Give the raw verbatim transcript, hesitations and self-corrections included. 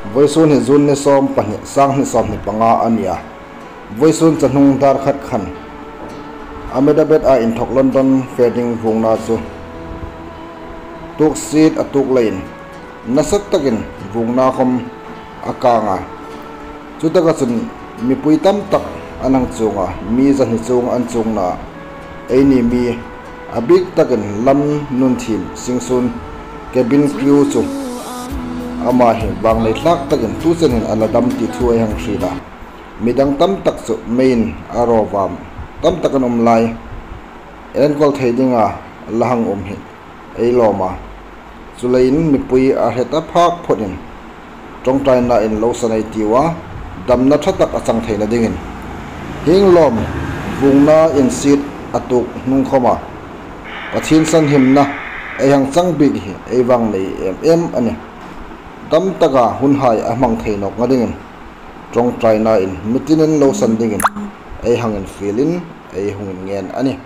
Vawisun hi June ni sawm pahni, sang hni sawm hni panga a ni a. Vawisun chahnung dar khat khan Ahmedabad-a inthawk London fe ding vuongna chu tuksiet a tuok leiin nasa takin vuongna khawm a kang a. Chutaka chun mipui tam tak an hang chuong a, mi zahni chuong an chuongna, eini mi a bik takin lam nun thiem singsun cabin crew chu ama hi vangnei tlak takin tu chen hin a la dam ti thu ei hang hriet a. Midang tam tak chu meiin a raw vam tam tak an um lai, enkawl thei dinga la hang um hi ei lawm a. Chuleiin mipui a hre ta phak phawtin ṭawngṭainain lo san ei tiu a, damna ṭha tak a chang theina dingin. Hieng lawm vuongna insiet a tuok hnung khawma Pathien sanhimna ei hang chang bik hi ei vangnei em em a nih. Dam taka hunhai a hmang thei nawk nga dingin ṭawngṭainain mitinin lo san dingin ei hang infielin ei hung inngen a nih.